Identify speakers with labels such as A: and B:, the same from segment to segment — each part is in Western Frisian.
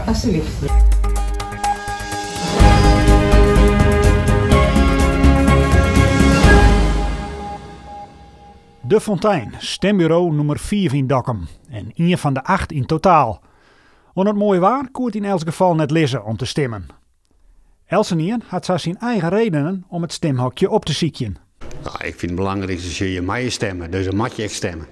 A: Alsjeblieft.
B: De Fontein, stemburo nûmer fiif yn Dokkum en ien fan de acht yn totaal. Oan it moaie waar koe it yn elts gefal net lizze om te stimmen. Eltsenien hat sa syn eigen redenen om it stimhokje op te sykjen.
C: Nou, ik fyn it belangrykste dat je meie stimme, dus dan moat je ek stimme.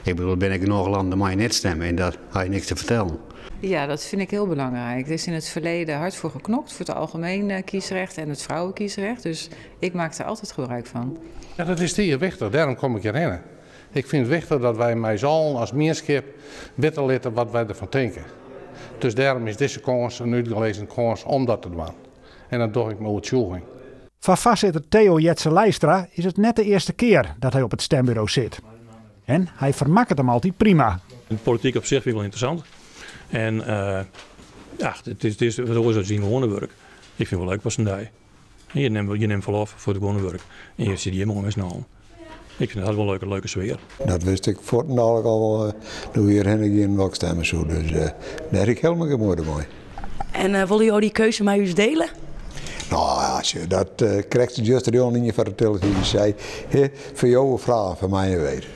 C: Ik bedoel, der binne genôch lannen dêr meie je net stimme en dêr ha je niks te fertellen.
A: Ja, dat vind ik heel belangrijk. Er is in het verleden hard voor geknokt voor het algemeen eh, kiesrecht en het vrouwenkiesrecht. Dus ik maak er altijd gebruik van.
D: Ja, dat is tige wichtich, dêrom kom ik hjirhinne. Ik fyn it wichtich dat wy mei ús allen as mienskip witte litte wat wy derfan tinke. Dus dêrom is dizze kâns in útlizzen kâns om dat te dwaan. En dat doch ik mei oertsjûging.
B: Foar foarsitter Theo Jetze Leistra is it net de earste kear dat hy op it stemburo sit. En hy fermakket him altyd prima.
E: De polityk op sich fyn ik wol ynteressant. En ja, it is wat oars as dyn gewoane wurk. Ik fyn it wol leuk foar sa'n dei. Je nimme, je nimme ferlof foar it gewoane wurk en je sitte hjir moai mei syn allen. Ik fyn dat wol in leuke, leuke sfear.
F: Dat wist ik fuortendalik al uh, doe't we hjirhinne giene wat ik stimme soe. Dus uh, dêr ha ik hielendal gjin muoite mei.
G: En uh, wolle jo dy keuze mei ús diele?
F: No ja, dat uh, krekt juster ien foar de televyzje sei, he, foar jo in fraach, foar my in weet.